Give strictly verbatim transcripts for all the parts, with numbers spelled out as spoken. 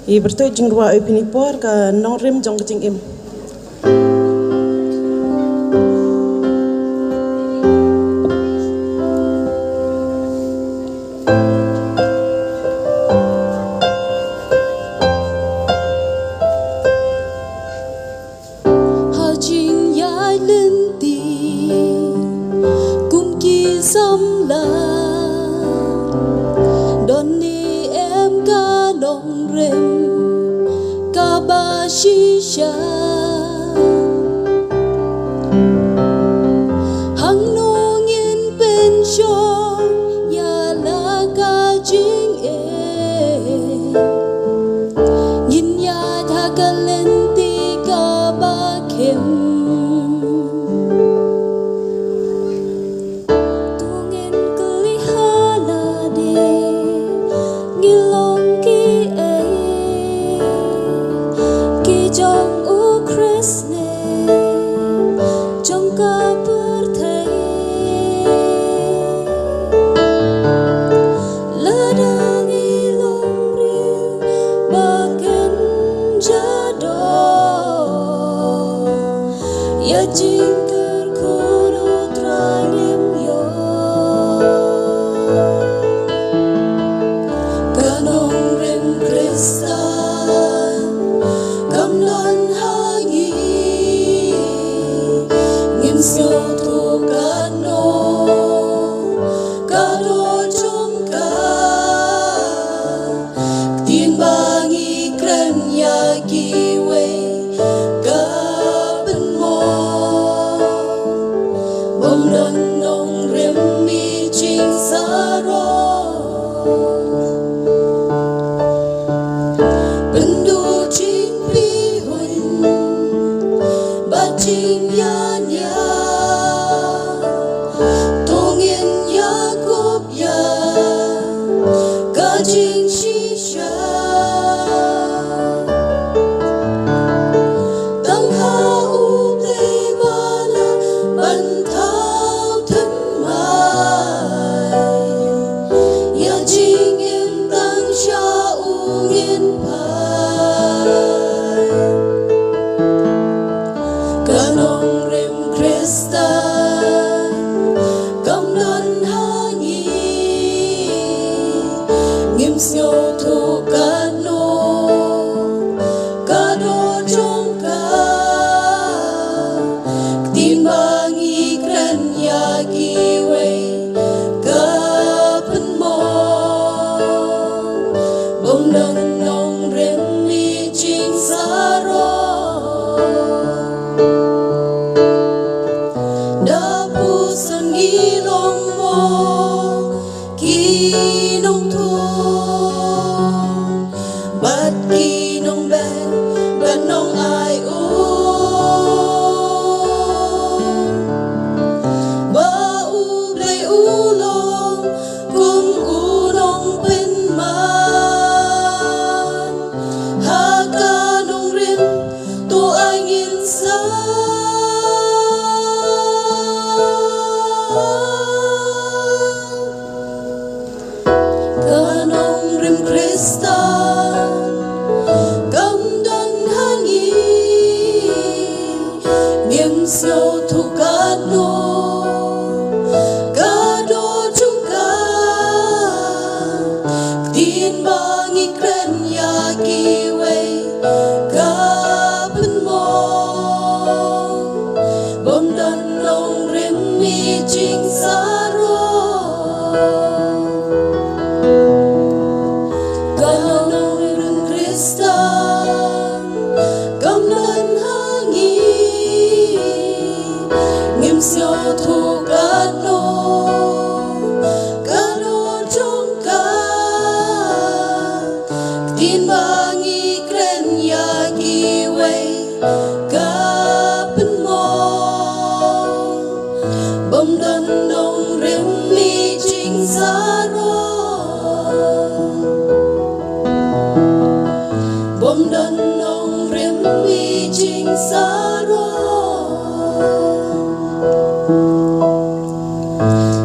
I pyrtuid jingrwai ïa phi ni por ka nongrim jong ka jingim. Ha jingïaid lynti kum ki samla, don ne em ka nongrim kaba shisha? Hangno ngin pynshong ïa la ka jingim? Ngin ïaid ha ka lynti kaba khim. To ngin kylli ha lade, ngi long kiei? Ki jong U Khrist ne jong ka pyrthei? Lada ngi long briew ba kynja doh, ïa jingkyrkhu U Trai ngim ïoh. Ka nongrim Khristan kam don ha ngi. Ngim sngewthuh katno ka doh jong ka. Ktien ba ngi kren ïa kiwei ka pynmong. Bym don nongrim, i jingsarong. Pynduh jingpyrkhat bad jingïaid nia. To ngin ïakob ïa ka jingshisha. Tang ha U Blei ba la ban thaw thymmai. Ïa jingim tang sha U ngin phai. Ka nongrim Khristan kam don ha ngi. Ngim sngewthuh katno ka doh jong ka. Ktien ba ngi kren ïa kiwei ka pynmong. Bym don nongrim, i jingsarong. Da pyrshang ngi long mo ki nongthung bad ki nongbeh bad nongai um. Ba U Blei u long kum u nongpynman ha ka nongrim, to ai ngin sa. Ka nongrim Khristan kam don ha ngi. Ngim sngewthuh katno ka doh jong ka. Ktien ba ngi kren ïa kiwei ka pynmong. Bym don nongrim, i jingsarong. Ka nongrim Khristan kam don ha ngi. Ngim sngewthuh katno ka doh jong ka. Ktien ba ngi kren ïa kiwei ka pynmong. Bym don nongrim, i jingsarong. Bym don nongrim, i jingsarong.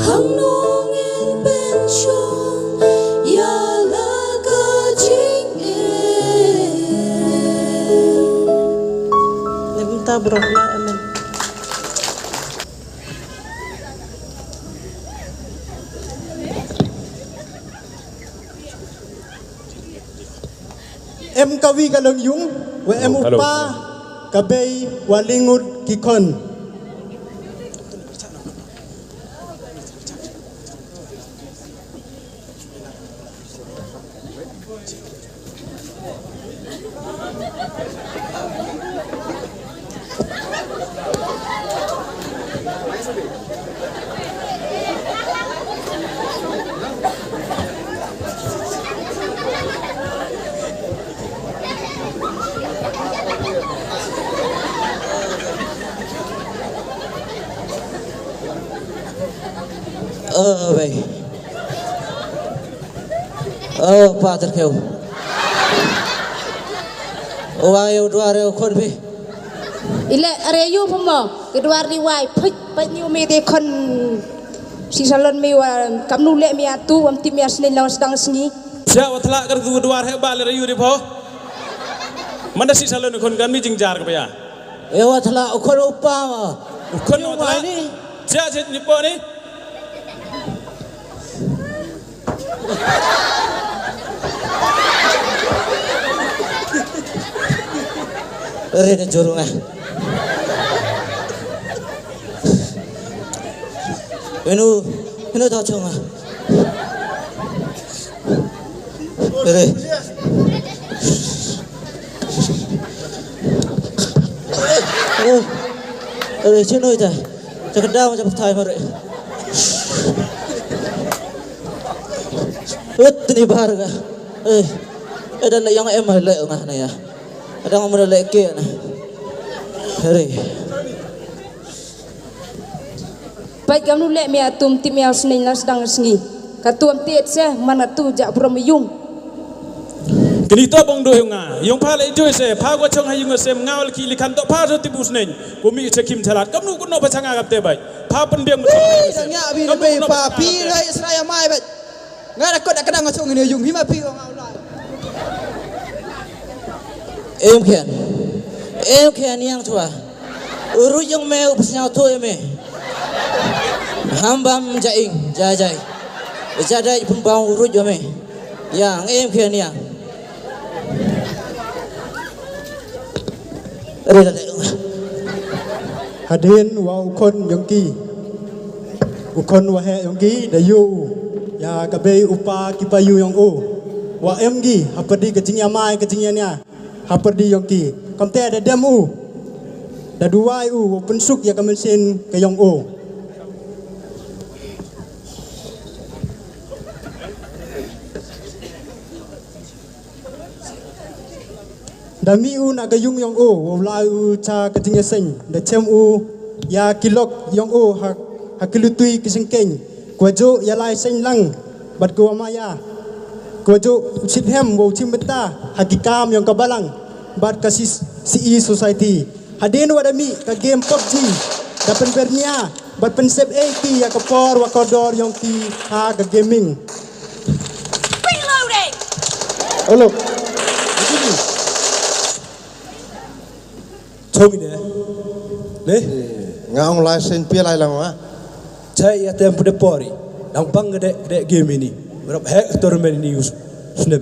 Hangno ngin pynshong ïa la ka jingim? Bro, la, amen. Em kawi ka long yung, wa em u pa, ka bei, wa lyngngut ki khon. Ơ, bei. Ơ, pa tyrkhiew. Wa ïa u dwar ïa u khun phi. Ile are ïa u phi mo. Ki dwar ri wai. Peit, peit ni u me te khun. Shi salon me wa. Kamnu leh me atu, wam tip me sneng la sdang sngi. Sia wa thlak kar tu dwar he ba le ïa u ri pho. Manda shi salon khun kan mi jingjar ka ba ïa. Ïa wa thlak u khun u pa ma. U khun u thlak. Sia sit ni po ni. Re da jurung ah. Inu, inu tau chung ah. Re. Re, re, chino ita. Chakada ma chapthai mare. Ut ni bar ga. Eh, eh, da la yang em le nga na ya. Ada ngam le ke na. Re. Peit kamnu leh me atum tip me sneng la sdang sngi. Ka tuam tiet se man atu ja brom yung. Kini to bong do yung nga. Yung pha le ju se pha go chong ha yung se ngaw le ki li khan to pha to tibu sneng. Ko mi che kim thalat kamnu ko no pha changa kap te bai. Pha pun biang mu. Ui, da nya bi le bai pa pi rai Israel mai bai. Nga da kot da kdang nga chung ne yung hi ma pi nga u lai. Em khian. Em khian yang chwa. U ruj yong me u psnyaw to me. Ham bam ja ing ja jai. Ja dai pun bam u ruj yong me. Yang em khian yang. Re la le. Hadien wa u khun yong ki. U khun wa he yong ki da yu u. Ïa ka bei u pa ki pa yu yong u. Wa em ki ha pyrdi ka jingïamai ka jingïania. Ha pyrdi yong ki. Kam te da dem u. Da duwai u wa pynsuk ïa ka mynsiem ka yong u. Da mih u na ka yung yong u, u lai u cha ka jingïaseng, da chem u ïa ki lok yong u ha, ha ki lutui ki syngkeng, kwah ju ïa lai seng lang, bad kwah maya, kwah ju u chip hem, u chip mynta, ha ki kam yong ka balang, bad ka si, si society. Hadien wa da mih ka game PUBG, da pynber nia, bad pynsep ei ki ïa ka por wa kordor yong ki ha ka gaming. Reloading! Hello. Chong ine. Ne? Nga ong lai sen pia lai lang wa. Chai ya tem pude pori. Dang pang gede gede game ini. Berap hek tournament ini us snem.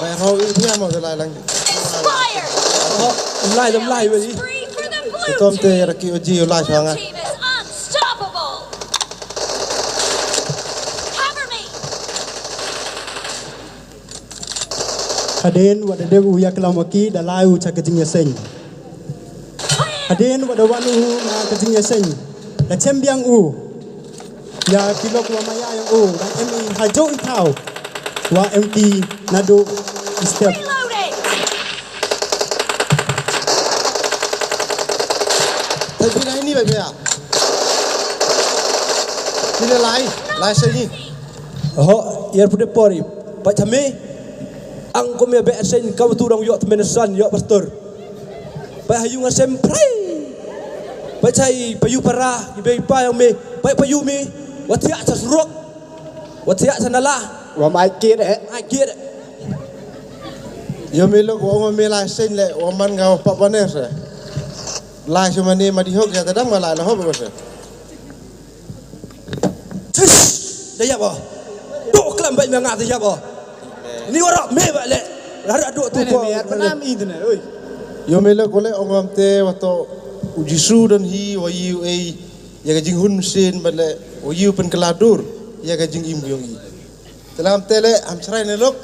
Mai rau ini dia mau lai lang. Expired! Oh, lai dam lai wali. Spree for the blue team. Tom te raki oji lai sanga. Team is unstoppable. Cover me. Hadien wa da dep u ïa klam wa ki da lai u cha ka jingïaseng. Hadien wa da wan u na ka jingïaseng. Da chem biang u. Ïa ki lok wa maya yong u. Da em i ha jong i thaw. Wa em ki na do i step. Reloading. Tapi dah ini baik ya. Ini lai, lai sini. Ho, ïar pude pori. Pat chame. Ang kum ya be sen ka tu dong yok temen san yok pastor. Pat hayu ngasem prai. Pat chai payu para, ibe pa yang me. Pat payu me. Watia cha surok. Watia cha nala. Wa mai kir eh. Mai kir. Yo me lok wa me lai sen le wa man ga wa pap wa ne se. Lai sha mane ma di hok ya tadang ma lai la hok ba se. Tish! Da ïap ba. Dok klam ba ma nga da ïap ba. Ni wara me ba le. Lara dok tu ko. Oi. Yo me le ko le ong lam te wa to u Jisu don hi wa yu ei ya ka jinghun sin ba le wa yu pen kala dur ya ka jingim yong i. Te lam te le am chrai ne lok.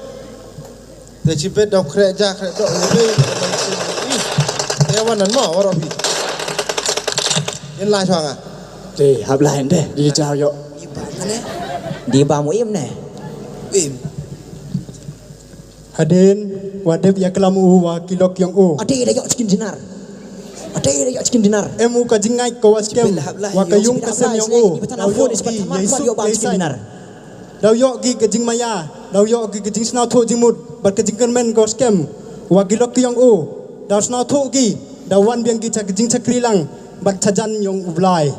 Te chi bet dau kre ja kre dok ne be. Te wan nan mo wara bi. Yen lai chwa nga. Te hap lai de di jaw yo. Di ba mu im ne. Im. Hadien wa dep ya klam u wa ki lok yong u. Ade da yok chicken dinner. Ade da yok chicken dinner. Em u ka jingngait ko wa skem. Wa ka yung ka sem yong u. Daw yok ki ya isuk ya isai. Daw yok ki ka jingmaya. Daw yok ki ka jingsnaw tho jingmut. Bad ka jingkyrmen ko skem. Wa ki lok yong u. Daw snaw tho ki. Daw wan biang ki cha ka jingchakri lang. Bad cha jan yong u Blai.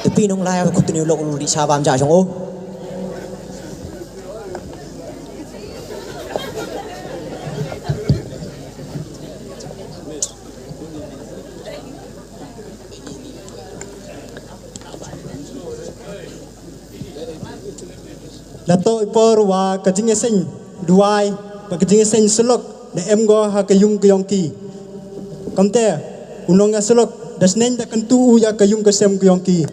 Te phi nong lai ko tuni lok lu di sha bam ja jong o. La to i por wa ka jingïaseng duwai ba ka jingïaseng sulok da em go ha ka yung ka yong ki. Kamte u nong ya sulok da sneng da kan tu u ya ka yung ka sem ka yong ki.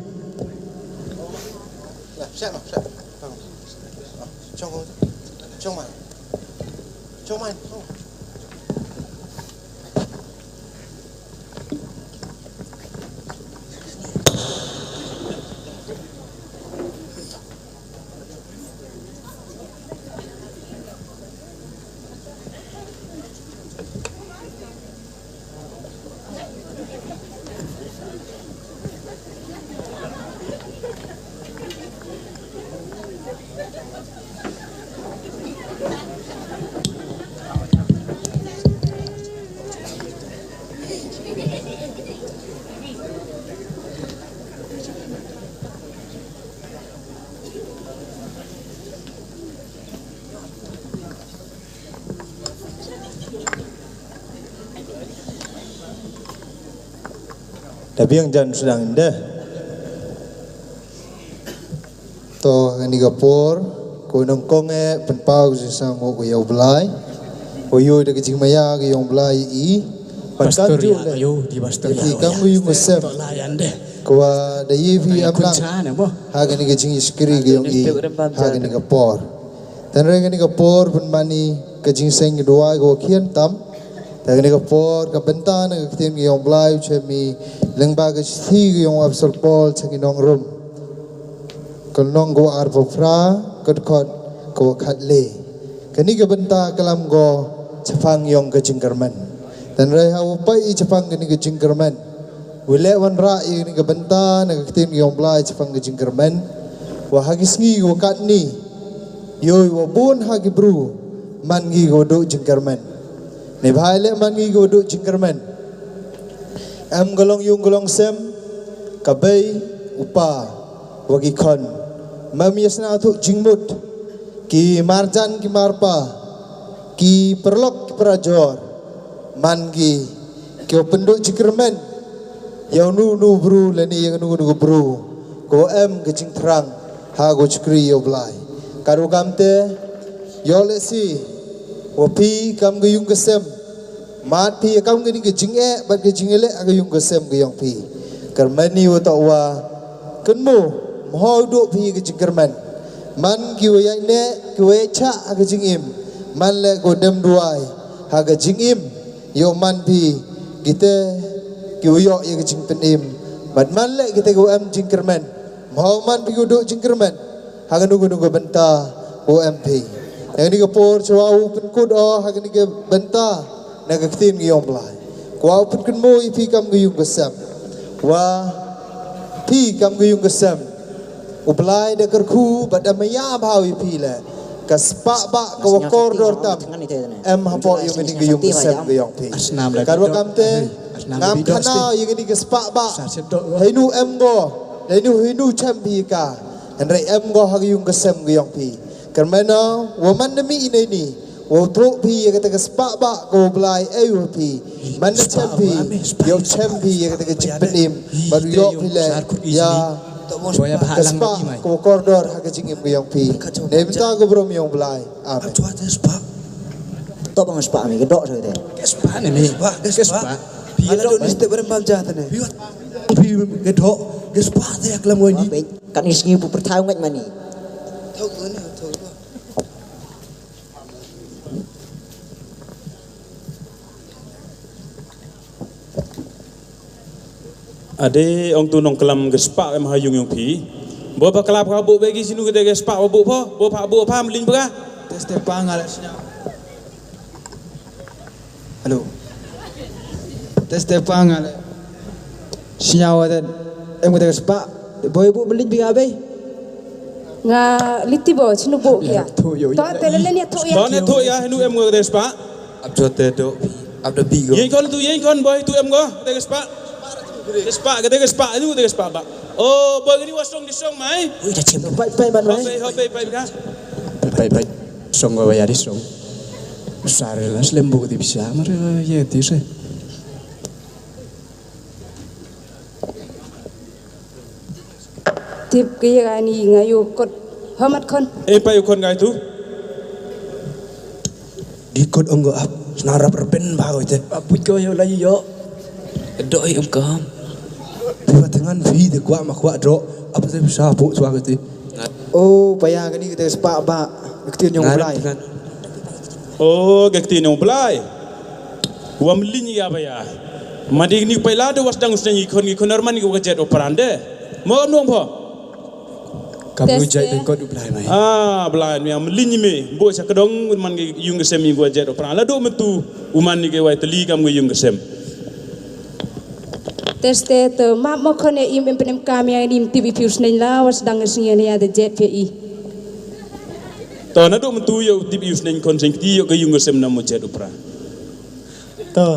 Da biang jan sdang inde. To ngani ka por ko nongkong e pynpaw ka jingsngew ko ïa u Blai. Ko ïoh da ka jingmaya ka ïa u Blai i. Pastor ïa ayo di pastor ïa kam ïa u sem. To la yan de. Ko wa da ïa phi am lang. Ha kani ka jingïaskri ka ïong i ha kani ka por. Tang re kani ka por pynmani ka jingseng ka duwai ka wa khian tam. Tang kani ka por ka bynta na ka ktien ka ïong Blai u chem i lyngba ka shithi ka ïong Apostol Paul cha ki nong Rom. Ka nong ka wa arphew phra ka dkhot ka wa khatle. Kani ka bynta ka lam ko chaphang ïong ka jingkyrmen. Tang re ha wa pai i chaphang kani ka jingkyrmen. Wi leh wanrah ïa kani ka bynta na ka ktien ka ïong Blai chaphang ka jingkyrmen. Wa ha ki sngi ka wa katni. Ïoh wa bun ha ki bru man ki ka wa duh jingkyrmen. Ne bha leh man ki ka wa duh jingkyrmen. Em ka long yung ka long sem ka bei u pa wa ki khon. Mem ïa sna thuh jingmut ki marjan ki marpa ki perlok ki perajor man ki Ki wa pynduh jingkyrmen ïa uno uno u bru lane ïa uno uno u bru. Ko em ka jingthrang ha ko shakri ïa u Blai. Ka ruh kamte ïoh lehse wa phi kam ka yung ka sem. Mad phi ïa kam kani ka jingeh bad ka jingïaleh ha ka yung ka sem ka ïong phi. Kyrmen ïa u ta wa kynmaw mho u duh phi ka jingkyrmen. Man ki wa ïaineh ki wa ïaishah ha ka jingim. Man leh ko dem duwai ha ka jingim. Ïoh man phi kita ki wa ïoh ïa ka jingpynim. Bad man leh kita ki wa em jingkyrmen. Mho man phi u duh jingkyrmen ha kano kano ka bynta u em phi. Ïa kani ka por shuwa u pynkut o ha kani ka bynta na ka ktien ka ïong Blai. Kwah u pynkynmaw ïa phi kam ka yung ka sem. Wa phi kam ka yung ka sem. U Blai da kyrkhu bad da maya bha ïa phi leh. Ka spah ba ka wa kordor tam. Em hapoh ïa kani ka yung ka sem ka ïong phi. Ka ruh kamte ngam khana ïa kani ka spah ba. Hainu em go. Hainu hainu chem phi ka. Hynrei em ko ha ka ïung ka sem ka ïong phi. Kyrmen u, wa man na mih ine ni, wa tuh phi ïa kata ka spah bah ka u Blai ei wa phi. Man na chem phi, ïoh chem phi ïa kata ka jingpynim, bad u ïoh phi leh ïa ka spah ka wa kordor ha ka jingim ka ïong phi. Ne bynta ka burom ïong Blai. Amen. To bang spah mi ka doh sa te. Ka spah ne mi. Spah, ka spah. Phi la don ni step rem bam ja te ne. Phi ka doh, ka spah te ak lam wani. Kan ni sngi pu perthau ngat mani. Ade ong tu nongklam ka spah em ha ïung ïong phi. Bo pha klap ka buh begi sinu kete ka spah ba buh pho, bo pha buh pha mlin bra. Teste pa nga le snya. Hello. Teste pa nga le snya wa den. Em kete ka spah. Bo buh mlin bra bei. Nga liti bo sinu buh ya. To te le len ya to ya. To ne to ya henu em kete ka spah. Ap jote do, ap da bi go. Yen kon tu, yen kon boy tu em go, kete ka spah. Kete ka spah, kete ka spah, tu kete ka spah ba. Oh, boy kini wasong di song mai. Ui da chem. Pai pai ban mai. Hope hope pai ka. Pai pai. Song go ya di song. Sare la slem bu di bisa mar ye ti se. Tip ke ya ni nga yu kot hamat kon. Eh pa yu kon ngai tu. Di kot ong go ap sna rap rben ba go te. Ap buj ko yo la yo. Do i um kam. Pi ba tengan fi de kwa ma kwa do. Apa te sa pu swa ke ti. Oh paya ke ni ke te spa ba. Ke ti nyong blai. Oh ke ti nyong blai. Wa mlin ya ba ya. Madi ni pai la de was dang usneng ikon ikon arman ki wa jet operande. Mo nong pho. Kam nu jai dei kot u blai mai. Ah blai mai am lin me bo cha kadong man ngi yung ke sem ngi go jet opra la do metu u man ngi ke wai teli kam ngi yung ke sem. Teste te map mo khone im em penem kam ya nim tibi pius nen la was dang ngi ya de jet pe i. To na do metu yo tibi pius nen kon sing ti yo ke yung ke sem na mo jet opra. To.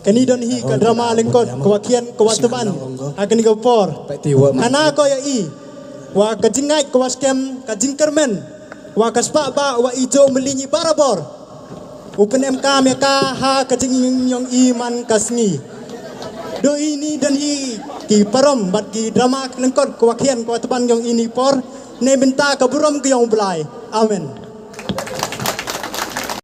Kani don hi ka drama lyngkot ka wa khian ka wa tban. Ha kani ka por. Kana ko ya i. Wa ka jingngait ka wa skem ka jingkyrmen. Wa ka spah ba wa i jo mlini barabor. U pynem ka me ka ha ka jingim yong i man ka sngi. Do ini don hi ki parom bad ki drama lyngkot ka wa khian ka wa tban yong ini por. Ne bynta ka burom ka yong blai. Amen.